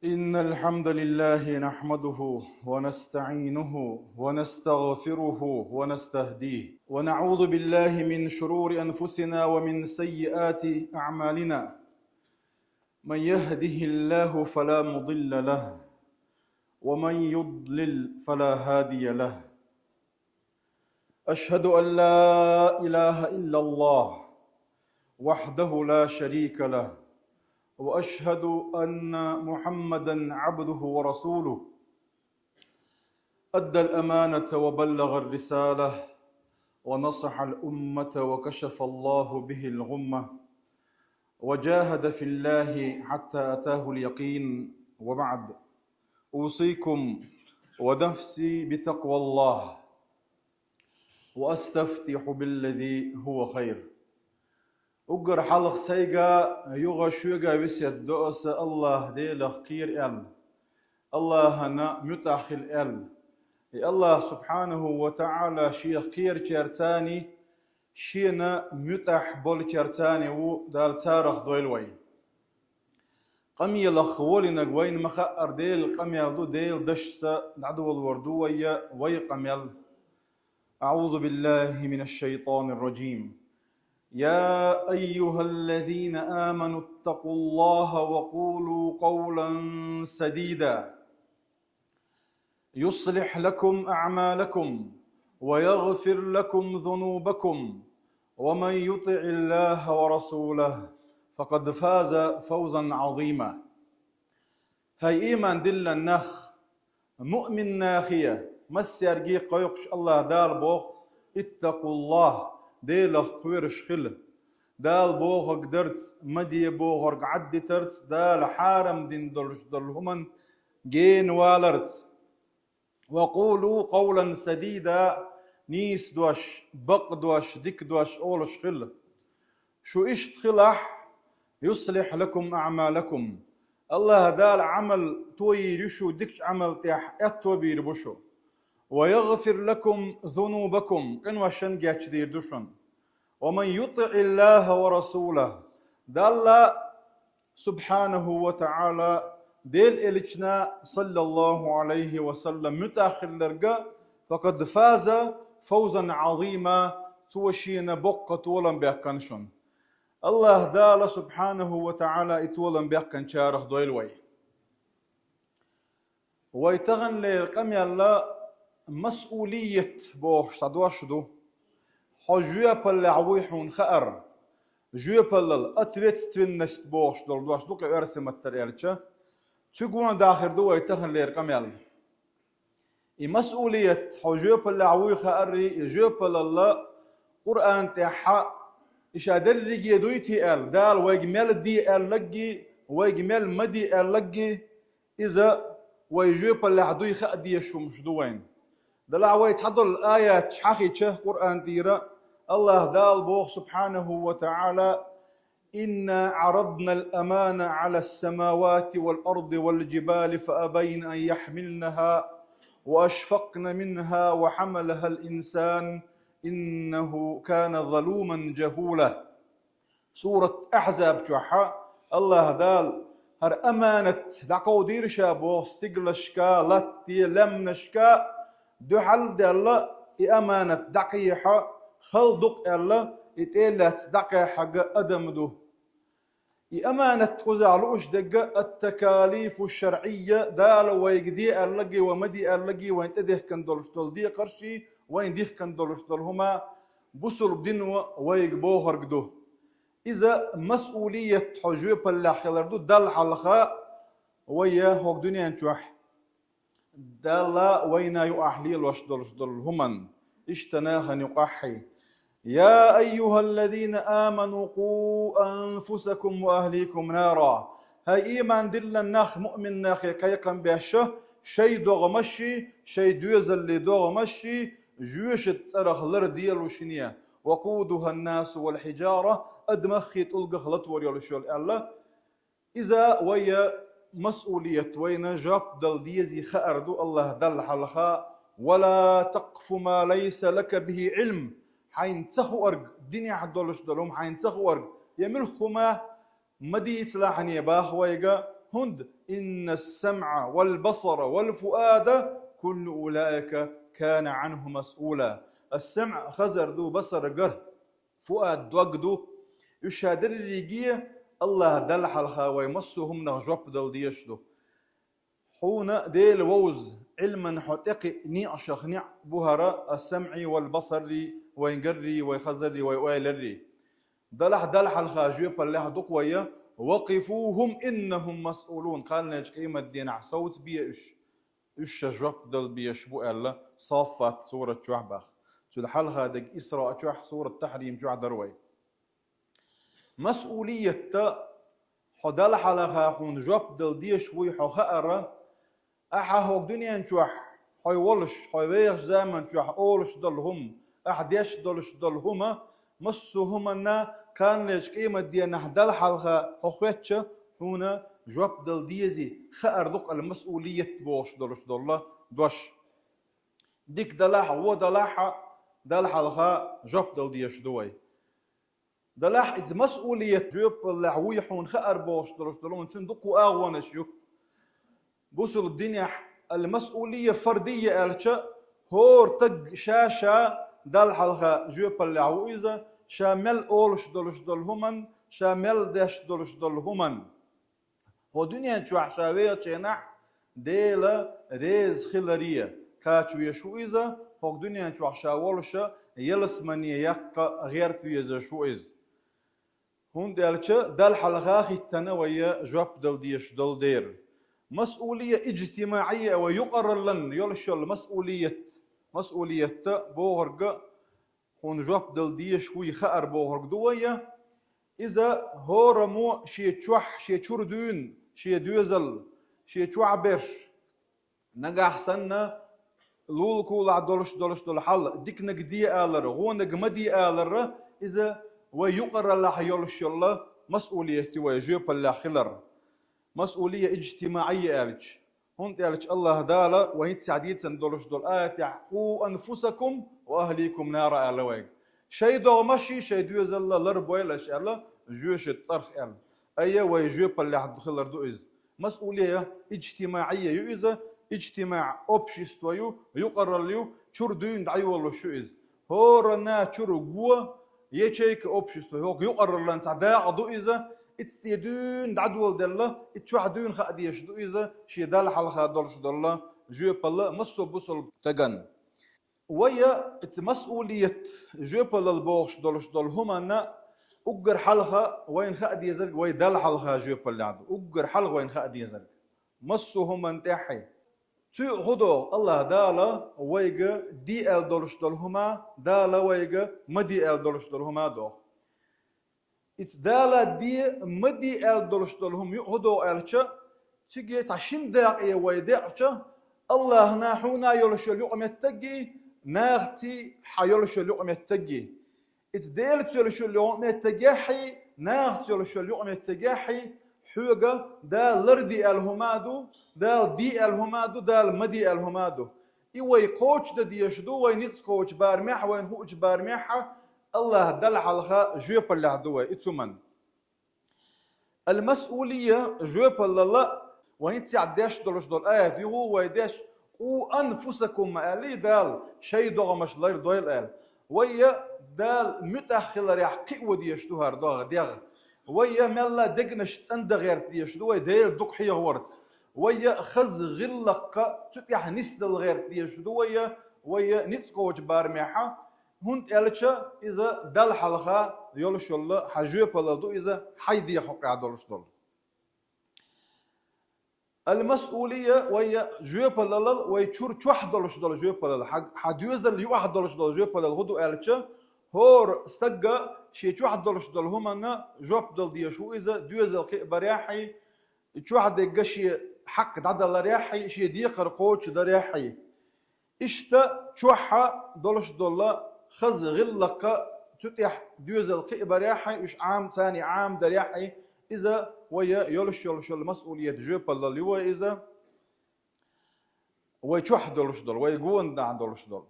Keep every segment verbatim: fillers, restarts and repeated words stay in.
إن الحمد لله نحمده ونستعينه ونستغفره ونستهديه، ونعوذ بالله من شرور أنفسنا ومن سيئات أعمالنا. من يهده الله فلا مضل له، ومن يضلل فلا هادي له. أشهد أن لا إله إلا الله وحده لا شريك له، وأشهد أن محمدا عبده ورسوله. أدى الأمانة وبلغ الرسالة، ونصح الأمة، وكشف الله به الغمة، وجاهد في الله حتى أتاه اليقين. وبعد، أوصيكم ونفسي بتقوى الله، وأستفتح بالذي هو خير. Уггар хьалха сайга, юха шуга весет до аса: АллахӀ Делах кхера аьлла, АллахӀана муьтӀахь хила аьлла. И АллахӀ субхьанаху ва таӀала Шех кхерачаьрца а, Шена муьтӀахь болчаьрца а ву Дала, царах дойла вай. Къамелах волинарг вайна ма хаъара Делан къамел ду, Делан дашца дӀадолор ду вай вай къамел. أعوذ بالله من الشيطان الرجيم. يا أيها الذين آمنوا اتقوا الله وقولوا قولا سديدا يصلح لكم أعمالكم ويغفر لكم ذنوبكم ومن يطع الله ورسوله فقد فاز فوزا عظيما. ХӀай иман дилла нах, муъмин нахе, массаьрга кхойкхуш АллахӀ Дала боху: اتقوا الله, Делах кхоьруш хила. Дала бохург дарца, ма де бохург Ӏаддитарца, Дала хьарам дина долуш долу хӀуманна гена валарца. وقولوا قولا سديدا, нийса дош, бакъ дош, дика дош олуш хила. Шу иштта хилахь, يصلح لكم أعمالكم, АллахӀ Дала Ӏамал тойийр ю шу, дикачу Ӏамал тӀехь аьтто бийр бу шу. ويغفر لكم ذنوبكم, къиношна гечдийр ду шуна. ومن يطع الله ورسوله, Далла субхьанаху ва таӀала, Делан элчана, саллаллаху Ӏалайхи ва саллам, муьтӀахь хилларга, فقد فاز فوزا عظيما, цо шена боккха толам баьккхина шуна. АллахӀ Дала субхьанаху ва таӀала и толам баьккхинчарах дойла вай. Вай таханлера къамел масъулият бохуш цхьа дош ду. Хьо жоьпаллехь вуй хьуна хаар. Жоьпаллал, ответственность бохуш долу дош ду кхин оьрсийн маттара аьлча. Цуьнан гонахь дахар ду вай таханлера къамел. И масъулият, хьо жоьпаллехь вуй хаарий, и жоьпаллал Къуръан тӀехь и ша дерриге дуй те аьлла, Дала вайга мел де аьлларггий, вайга мел ма де аьлларггий, иза вай жоьпаллехь дуй хаа дезаш хӀумаш ду вайна. Делахь вай цхьадолу аяташ хьахийча Къуръан тӀера, АллахӀ Дала боху субхьанаху ва таӀала: إنا عرضنا الأمانة على السماوات والأرض والجبال فأبين أن يحملنها وأشفقن منها وحملها الإنسان إنه كان ظلوما جهولا. Сурат Ахьзаб чохь АллахӀ Дала хӀара аманат дӀакховдийра ша боху стиглашка, латте, лаьмнашка, дуьхьал а даьлла, и аманат дӀакхехьа, хала ду-кх аьлла, и тӀе а лаьцна дӀакхехьарг адам ду. И аманат кхузахь лууш дерг ат-такалифу шаръийя, Дала вайга де аьлларггий, вай ма де аьлларггий, вайна тӀедехкина долуш долу декхарший, вайна дихкина долуш долу хӀума бусулба дино вайга бохург ду. Иза масъулият хьо жоьпаллехь хилар ду Далла хьалха, вай хӀокху дуьнен чохь Далла вайна юкъахь лелош долуш долу хӀуманна, иштта нахана юкъахь. يا أيها الذين آمنوا قوا أنفسكم وأهليكم نارا. ХӀай иман диллина нах, муъмин нахе кхайкхам беш, шайн догӀмашший, шайн доьзаллий догӀмашший жоьжахатин цӀарах ларделла шине, وقودها الناس والحجارة, адамаххий тӀулгах латор йолуш йолу аьлла. Иза вай масъулият, вайна жоп дала дезий хаар ду АллахӀ Далла хьалха: ولا تقف ما ليس لك به علم. Хьайна ца хуург, динехь долуш долу хӀума хьайна ца хуург, я муьлхха хӀума ма дийцалахь хьуна боху вайга, ХӀунда: «إن السمع والبصر والفؤاد كل أولئك كان عنه مسؤولا». Ас-самӀ, хазар ду, басар, гар, фуад, дог ду. Уьш ша дерриге АллахӀ Далла хьалха вай массо а хӀуманах жоп дала дезаш ду. Хьуна Дела вовза, Ӏилман хьо тӀекхиъ, неӀ шах неӀ бу хӀара ас-самӀи вал басари, вайн гарри, вай хазарри, вай ойларри. Далахь Далла хьалха жоьпаллехь ду-кх вай: «وقفوهم إنهم مسؤولون», кхалнечу къематденахь совцабе уьш, уьш ша жоп дала безаш бу аьлла, Саффат сурат чохь баха. Цул хьалха дерг Исраъ чохь, сурат Тахьрим чохь дара вай. Масъулиятта хьо Далла хьалха хьуна жоп дала дезаш вуй хьо хаар, ахьа хӀокху дуьнен чохь хьо волуш, хьо вехачу заман чохь олуш долу хӀума, ахьа деш долуш долу хӀума, массо а хӀуманна кханлечу къематденахь Далла хьалха хьо хоьттича, хьуна жоп дала дезий хаар ду-кх ал-масъулият бохуш долуш долу дош. Дика далахь а, вон далахь а, Далла хьалха жоп дала дезаш ду вай. Далахь иза масъулият жоьпаллехь вуй хьуна хаар бохуш долуш долу, цуьнан дуккха агӀонаш ю. Бусулба динехь ал-масъулия фардия аьлча, хӀора таг ша-ша Далла хьалха жоьпаллехь ву иза, ша мел олуш долуш долу хӀуман, ша мел деш долуш долу хӀуман. ХӀокху дуьнен чохь ша вехачу хенахь Дела реза хиларе кхача везаш ву иза, хӀокху дуьнен чохь ша волуша ялсамане яккха гӀерта везаш ву иза. ХӀунда аьлча Далла хьалха хӀиттана вай жоп дала дезаш долу дера. Масъулия иджтимаӀия, вай юкъараллан йолуш йолу масъулият, масъулиятта бохург хьуна жоп дала дезаш вуй хаар бохург ду вай. Иза хӀораммо шен чохь, шен чуьра дуьйна, шен доьзал, шен чохь берш, нагахь санна лула-кулахь долуш долуш долу хьал, диканиг де алар, вониг ма де алар, иза вай юкъараллехь йолуш йолу масъулият ю вай жоьпаллехь хилар. Масъулия иджтимаӀия аьлча. ХӀунда аьлча АллахӀ Дала вайн хӀинццехь дийцина долуш долу аятехь: «Къу анфусакум ва ахликум нара», аьлла вайга. Шайн догӀмаший, шайн доьзалла ларбойла аша аьлла, жоьшан цӀарах аьлла. Айя, вай жоьпаллехь хилар ду иза. МасъулияӀ иджтимаӀия ю иза, иджтимаӀ общество ю, юкъаралла ю, чуьра дуьйна дӀайолуш ю иза. ХӀоранна чуьра го, ячейка общество, хӀокху юкъараллан цхьа дакъа ду иза, иццахь дуьйна дӀадоладелла, и чохь дуьйна хаа дезаш ду иза, шен Далла хьалха долуш долу жоьпалла массо а бусулба стагана. Вай иза масъулият, жоьпаллал бохуш долуш долу хӀуманна уггар хьалха вайна хаа дезарг вай Далла хьалха жоьпаллехь ду. Уггар хьалха вайна хаа дезарг. Массо а хӀуманна тӀаьхье. Цуьнан хӀун догӀу? АллахӀ Дала вайга де аьлла долуш долу хӀума, Дала вайга ма де аьлла долуш долу хӀума догӀу. Иза Дала де, ма де аьлла долуш долу хӀума юкъа хӀун догӀу аьлча, цига цхьа шина дакъе вай деъча, АллахӀна хьуна йолуш йолу юкъаметтиггий, нахаций хьан йолуш йолу юкъаметтиггий. Иза Делаца йолуш йолу юкъаметтигехьий, нахаца йолуш йолу юкъаметтигехьий, хьоьга Дала лар де аьлла хӀума ду, Дала де аьлла хӀума ду, Дала ма де аьлла хӀума ду. И вай кхочушдан дезаш ду, вай ницкъ кхочу барамехь, вайна хуучу барамехь, АллахӀ Далла хьалха жоьпаллехь ду вай, и цу ман. Ал-масъулия, жоьпаллала, вайн хӀинццехь деш долуш долу аят юху вай деш: «Къу анфусакум», ма аьллий Дала, шайн догӀмаш лардойла аьлла. Вай Дала муьтӀахь хиларехь кхио дезаш ду хӀара догӀа дегӀ. Вай мелла дегнаш цӀандан гӀерта дезаш ду, вай Дела дукха хьехорца. Вай хаза гӀиллакхха цу тӀехь нисдала гӀерта дезаш ду вай, вай ницкъ кхочу барамехь, хӀунда аьлча иза Далла хьалха йолуш йолу хьан жоьпаллал ду иза, хьайн дегӀан хьокъехь долуш долу. Ал-масъулия, вай жоьпаллалал, вай чуьра чохь долуш долу жоьпаллал, хьан, хьан доьзал юкъахь долуш долу жоьпаллал хӀун ду аьлча, хӀора стагга шен чохь долуш долу хӀуманна жоп дала дезаш ву иза, доьзал кхиа барехьий, чохь дегга шен хьакъ дӀадаларехьий, шен декхар кхочушдарехьий. Иштта чохь долуш долу хаза гӀиллакхха цу тӀехь доьзал кхиа барехьий, уьш Ӏам-, царний Ӏамадарехьий, иза вай йолуш йолуш йолу масъулият, жоьпаллал ю вай иза. Вай чохь долуш долу, вай гонахь долуш долу.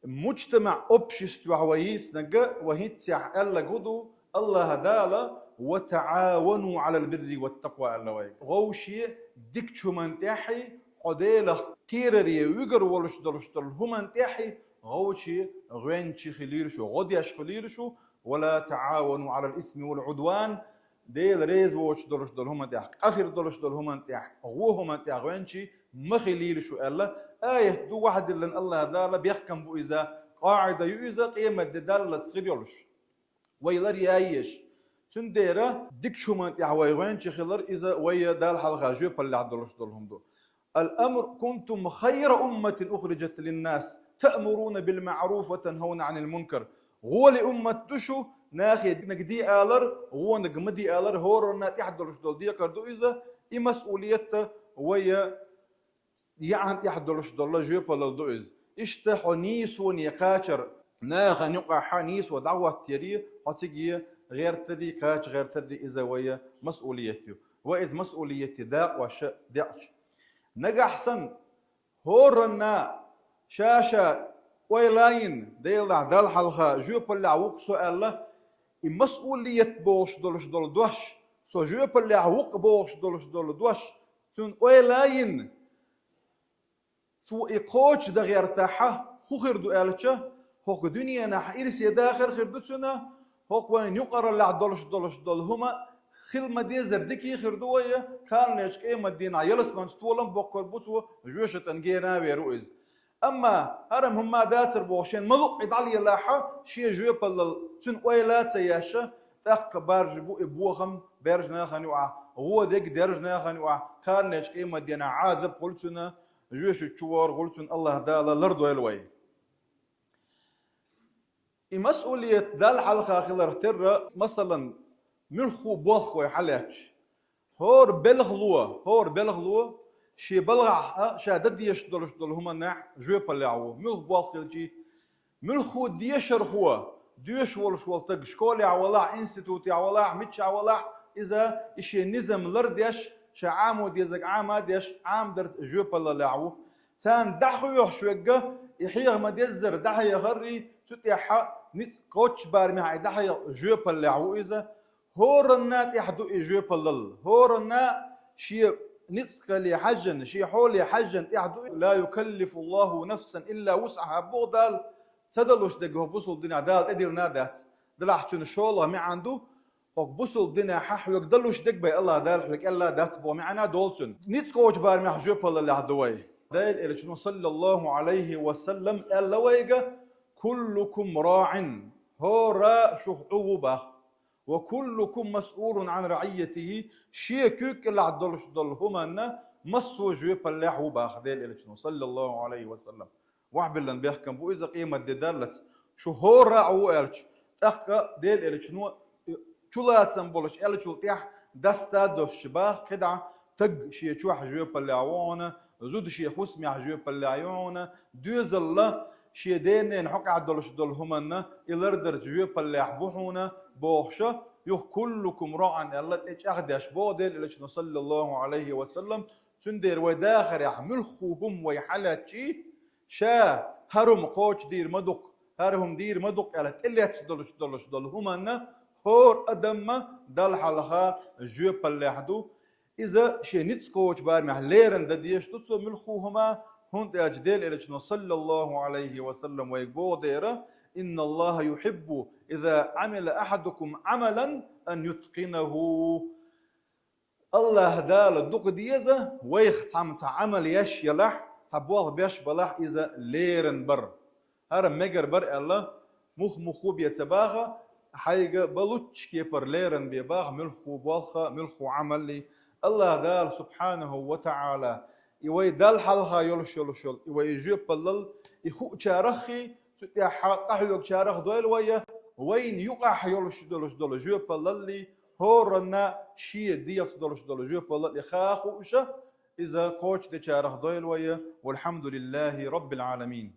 МуджтамаӀ, обществехь вай йийцинарг, вай хӀинццехь аьлларг хӀун ду, АллахӀ Дала «وتعاونوا على البر والتقوى», аьлла вайга. Гӏовши дикачу хӏуман тӏехьи, хьо Делах кхераре вуьгур волуш долуш долу хӏуман тӏехьи, гӏовши гӏвенчи хилийла шу, гӏо деш хилийла шу, «ولا تعاونوا على الإثم والعدوان», Дела реза воцуш долуш долу хӏуман тӏехь, къа хир долуш долу хӏуман тӏехь, гӏо хӏуман тӏехь гӏвенчи ма хилийла шу аьлла, аят ду вахьдиллан Аллах Дала бехкам бу иза, къаӏида ю иза, къемат де даллалц хир йолуш. Вай лар яйеш. Цундела дикачу хӏуман тӏехь вай гӏвенчи хилар иза вай Далла хьалха жоьпаллехь долуш долу хӏума ду. «الأمر: كنتم خير أمة أخرجت للناس تأمرون بالمعروف وتنهون عن المنكر». Гӏоли уммат ду шу, нахе динаг де алар, гӏонаг ма де алар, хӏоранна тӏехь долуш долу декхар ду иза, и масъулият вай яхьан тӏехь долуш долу жоьпаллал ду иза. Иштта хьо нийсоне кхачар, нахана юкъахь нийсо дӏахӏоттари, хьо циге гӏертари, кхача гӏертари иза вай масъулият ю. Вай иза масъулиятан дакъош деъча. Нагахь санна, хӏоранна ша-ша ойла йина, Делахь Далла хьалха жоьпаллехь ву-кх со аьлла, и масъулият бохуш долуш долу дош, со жоьпаллехь ву-кх бохуш долуш долу дош, цунна ойла йина, цо и кхочушдан гӏертахь, хӏун хир ду аьлча, хӏокху дуьненахь ирсе дахар хир ду цуьнан, хӏокху вайн юкъараллехь долуш долуш долу хӏума хила ма-деззара дика хир ду вай, кхана лечу къемат дийнахь ялсаманца толам боккхур бу цо, жоьшатан гена вер ву иза. Амма хӏара-м хӏумма дацар бохуш, шен ма-луъу и дӏалелахь, шен жоьпаллал цуьнан ойла а ца еш, тӏаккха баржа бу и бохам берриг нахана юкъахь, гӏо дерг дерриг нахана юкъахь, кхана лечу къемат дийнахь Ӏазап хуьлу цуьнан, жоьшачу вар хуьлу цуьнан, Аллах Дала лардойла вай. И масъулият Далла хьалха хиларх терра, масалан, муьлхха болх вай хьалаьцча, хӏора белхало, хӏора белхало шен балхахь а, ша дан дезаш долуш долу хӏуманехь жоьпаллехь ву, муьлхха болх хилчи. Муьлхха дешархо, доьшуш волуш волу стаг, школехь валахь, институтехь валахь, миччахь валахь, иза и шен низам лардеш, ша Ӏамо дезарг Ӏама а деш, Ӏамадарца жоьпаллалехь ву. Царна дӏахоьхуш верг, и хьеха ма-деззара дӏахьехарий, цу тӏехь ницкъ кхоччу барамехь и дӏахьеха жоьпаллехь ву иза. ХӀоранна тӀехь ду и жоьпаллал. ХӀоранна шен ницкъале хьаьжжина, шен хьоле хьаьжжина тӀехь ду и. «لا يكلف الله نفسا إلا وسعها», боху Дала. Ца далуш дерг хӀокху бусалба динехь Дала тӀедиллина а дац. Делахь цуьнан шолгӀа маьӀна ду, хӀокху бусалба динехь хьоьга далуш дерг бен АллахӀ Дала хьоьга аьлла а дац боху маьӀна долу цуьнан. Ницкъ кхочу барамехь жоьпаллалехь ду вай. Делан Элчано, саллаллаху Ӏалайхи ва саллам, аьлла вайга: «كلكم راع», хӀора шух Ӏу ву боху. «وكلكم مسؤول عن رعيته», шен куьйга кӀелахь долуш долу хӀуманна массо а жоьпаллехь ву боху Делан Элчано, саллаллаху Ӏалайхи ва саллам. Вахьбиллан бехкам бу иза къематде даллалц. Шу хӀора а Ӏу аьлча, тӀаккха Делан Элчано чулацам болуш аьллачул тӀехь даста а доссуш боху кхидӀа: таг шен чохь жоьпаллехь ву хьуна, зуда шен хӀусамехь жоьпаллехь ю хьуна, доьзалла шен ден-ненан хьокъехь долуш долу хӀуманна и лардарца жоьпаллехь бу хьуна, бохуша, юха: «كلكم راع», аьлла, тӀе чӀагӀдеш боху Делан Элчано, саллаллаху Ӏалайхи ва саллам. Цундела вай дахарехь муьлхха хӀума вай хьалаьцчий, ша хӀара хӀума кхочушдийр ма ду-кх, хӀара хӀума дийр ма ду-кх аьлла, тӀелаьцна долуш долуш долу хӀуманна хӀора адамма Далла хьалха жоьпаллехь ду. Иза шен ницкъ кхочу барамехь леррина дан дезаш ду цо муьлхха хӀума, хӀунда аьлча Делан Элчано, саллаллаху Ӏалайхи ва саллам, вайга боху дера: «إن الله يحب إذا عمل أحدكم عملا أن يتقنه». АллахӀ Дала дукха деза, вайх цхьамма цхьа Ӏамал еш елахь, цхьа болх беш балахь, иза леррина бар. ХӀара мегар бар аьлла, мух-муххо бен ца боху, хьайга бан луччу кепара леррина бен боху муьлхха болх а, муьлхха Ӏамал а. АллахӀ Дала, субхьанаху ва таӀала, и вай Далла хьалха йолуш йолуш йолу, и вай жоьпаллал, и хуучараххий, цу тӀехь къахьоьгучарах дойла вай, вайна юкъахь йолуш долуш долу жоьпаллаллий, хӀоранна шен дегӀаца долуш долу жоьпаллал и ха а хууша, иза кхочушдечарах дойла вай. والحمد لله رب العالمين.